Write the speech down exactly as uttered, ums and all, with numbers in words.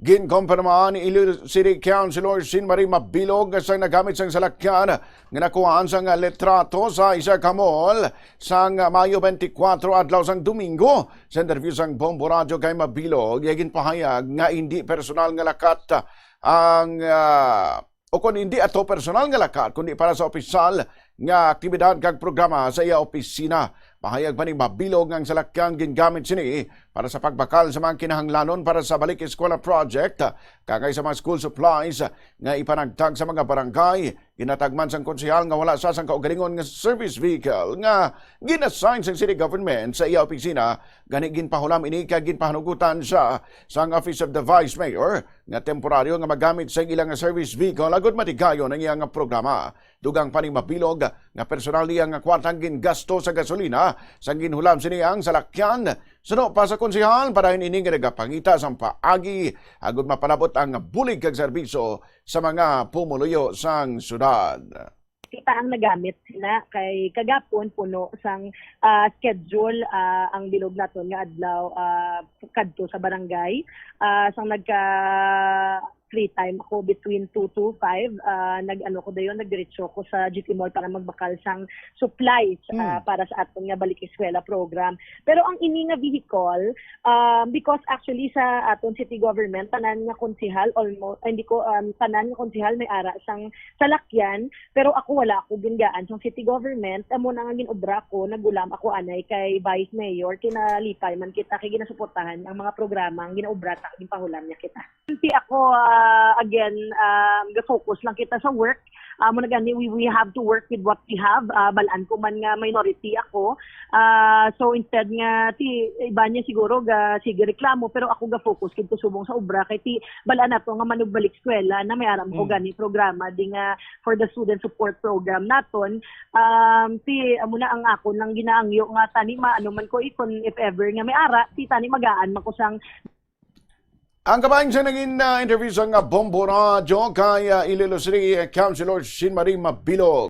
Ginkumpirma ni Iloilo City Councilor Jean Marie Mabilog nga sang nagamit sang salakyan nga nakuhaan sang litrato sa isa ka mall sang Mayo twenty-four, adlaw sang Domingo. Sa interview sang Bombo Radyo kay Mabilog, iya ginpahayag nga hindi personal nga lakat ang, ah, o kon hindi ato personal nga lakat, kundi para sa opisyal nga aktibidad kag programa sa iya opisina. Mahayag pa ni Mabilog nga ang salakyan gingamit sini para sa pagbakal sa mga kinahanglanon para sa Balik Eskwela Project, kag sa mga school supplies nga ipanagtag sa mga barangay. Ginatagman sang konsehal nga wala sa sang kaugalingon nga service vehicle nga gin-assign sang city government sa iya opisina, gani ginpahulam ini kag ginpahanugutan sa sang Office of the Vice Mayor nga temporaryo nga magamit sa ila nga service vehicle agud matigayon ang iya nga programa. Dugang pa ni Mabilog nga personal niya nga kwarta ang gingasto sa gasolina sang ginhulam sini ang salakyan. Suno pa sa konsehal, padayon ini nga nagapangita sang paagi agud mapalabot ang bulig kag serbisyo sa mga pumuluyo sang syudad. Kita ang nagamit na kay kagapon puno sang ah, schedule ah, ang bilog naton nga adlaw ah, kadto sa barangay. Ah, sang nagka free time ako between two to five, ah, nag-ano ko dayon, nagdiretso ko sa G T Mall para magbakal sang supplies ah, Mm. para sa aton nga balik eskwela program. Pero ang ini nga vehicle, um, because actually sa aton city government, tanan nga konsehal, almost, ah, hindi ko, um, tanan nga konsehal may ara sang salakyan, pero ako wala ako gingaan sang city government, amo na nga ginobra ko, nagulam ako anay kay Vice Mayor, kinalipay man kita kay ginasuportahan ang mga programa ang ginaobra ta, ginpahulam niya kita. Hindi ako, ah, again, um, ga-focus lang kita sa work. Amo na gani, we, we have to work with what we have. Ah, balaan ko man nga minority ako. Ah, so instead nga ti iba niya siguro ga sige reklamo, pero ako ga-focus kidto subong sa obra kay ti balaan nato nga manugbalik eskwela na may aram ko Mm. gani programa di nga for the student support program naton. Um, ti amo na ang akon lang ginaangyo nga tani ma ano man ko ikon if ever nga may ara ti tani magaan man ko sang Ang kabahin sa naging ah, interview sa nga Bombo Radyo kay ah, Iloilo City Councilor Jean Marie Mabilog.